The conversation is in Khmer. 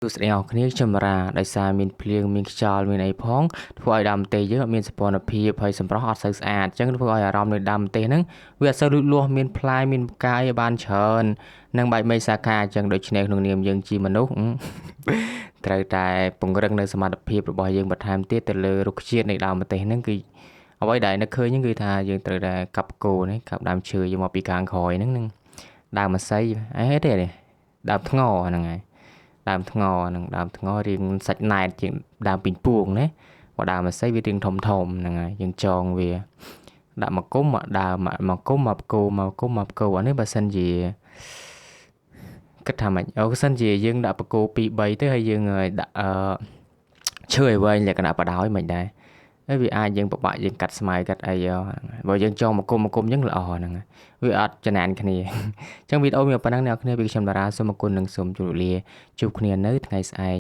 សួស្តីអ្នកគ្នាខ្ញុំរាដោយសារមានភ្លៀងមានខ្យល់មានអីផងធ្វើឲ្យដើមម្ទេសយើងអត់មានសោភ័ណភាពហើយសម្រស់អត់សូវស្អាតអញ្ចឹងធ្វើឲ្យអារម្មណ៍នៃដើមម្ទេសហ្នឹងវាអត់សូវលូតលាស់មានផ្លែមានផ្កាយបានច្រើននិងបែកមេសាខាអញ្ចឹងដូច្នេះក្នុងនាមយើងជាមនុស្សត្រូវតែពង្រឹងនៅសមត្ថភាពរបស់យើងបន្ថែមទៀតទៅលើរុក្ខជាតិនៃដើមម្ទេសហ្នឹងគឺអ្វីដែលនឹកឃើញហ្នឹងគឺថាយើងត្រូវតែកាប់គោនេះកាប់ដើមឈើយកមកពីខាងក្រោយហ្នឹងនឹងដើមម្សៃអីទេនេះដើមថ្ងហ្នឹងហើយដើមថ្ងហ្នឹងដើមថ្ងរៀងសាច់ណែតជាងដើមពីងពួងណាបើដើមម្សៃវារៀងធំធំហ្នឹងហើយយើងចងវាដាក់មកគុំមកដើមមកគុំមកគោមកគុំមកគោអានេះបើសិនជាគិតថាម៉េចអូបើសិនជាយើងដាក់បកគោ2 3ទៅហើយយើងដាក់អឺឈើឲ្យវែងលក្ខណៈបដោយមិនដែរហើយវាអាចយើងពិបាកយើងកាត់ស្មៅកាត់អីបើយើងចងមកគុំមកគុំអញ្ចឹងល្អហ្នឹងវាអត់ចំណែនគ្នាអញ្ចឹងវីដេអូមានប៉ុណ្ណឹងអ្នកគ្នាពីខ្ញុំតារាសូមអរគុណនិងសូមជម្រាបលាជួបគ្នានៅថ្ងៃស្អែក។